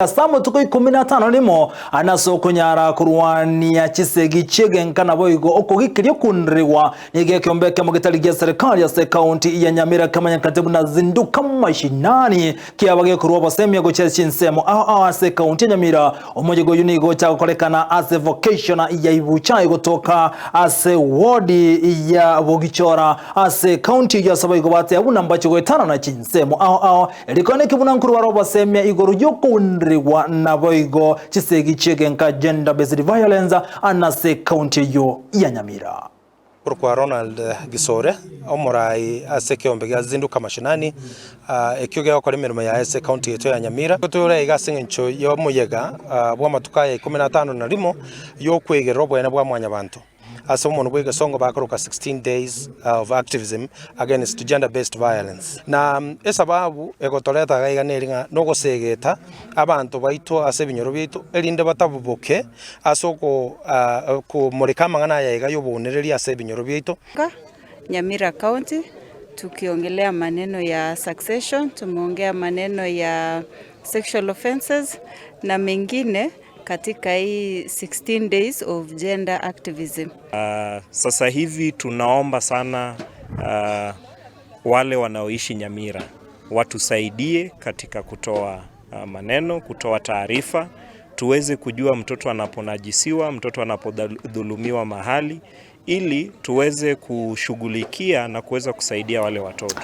Ase amatuko ikomi na atano rimo, nase okonyara korwania chisegi chi'egenka naboigo okogikeria okounderigwa nigo ekeombe ekemo getari gia serikali ase ekaunti ya Nyamira kemanyekanete buna Zinduka Mashinani kiaba gekorwa obosemia gochia chinsemo ao ao ase ekaunti ya Nyamira. Omoyega oyio nigo ocha gokorekana ase vocation ya Ibuchai gotoka ase ward ya Bogichora ase ekaunti eyio ase boigo bateba buna mbache goetanana chinsemo ao ao Rikwana eki buna nkorwara obosemia igoro y'okounderigwa naboigo chisegi chi'egenka Gender Based Violence anase ekaunti eyio ya Nyamira. Korwa Ronald Gisore, omorai ase ekeombe gia Zinduka Mashinani, ekio gegokora emeremo yaye ase ekaunti yaito ya Nyamira. Tore aiga ase eng'encho y'omoyega bw'amatuko aya ikomi na atano na rimo y'okwegerera oboene bwa mwanyabanto. Ase omonwa bw'egesongo bakoroka 16 days of activism against gender based violence. Na esababu egotoreta iga iga neri ng'a nogosegeta abanto baito ase ebinyoro biaito erinde bataboboke ase oko komoreka amang'ana aya iga y'obounereria ase ebinyoro biaito. Nyamira County, tukiongelea maneno ya succession, tumeongea maneno ya sexual offences na mengine. Katika hii 16 days of gender activism. Sasa hivi tunaomba sana wale wanaoishi Nyamira watusaidie katika kutoa maneno, kutoa taarifa, tuweze kujua mtoto anaponajisiwa, mtoto anapodhulumiwa mahali, ili tuweze kushughulikia na kuweza kusaidia wale watoto.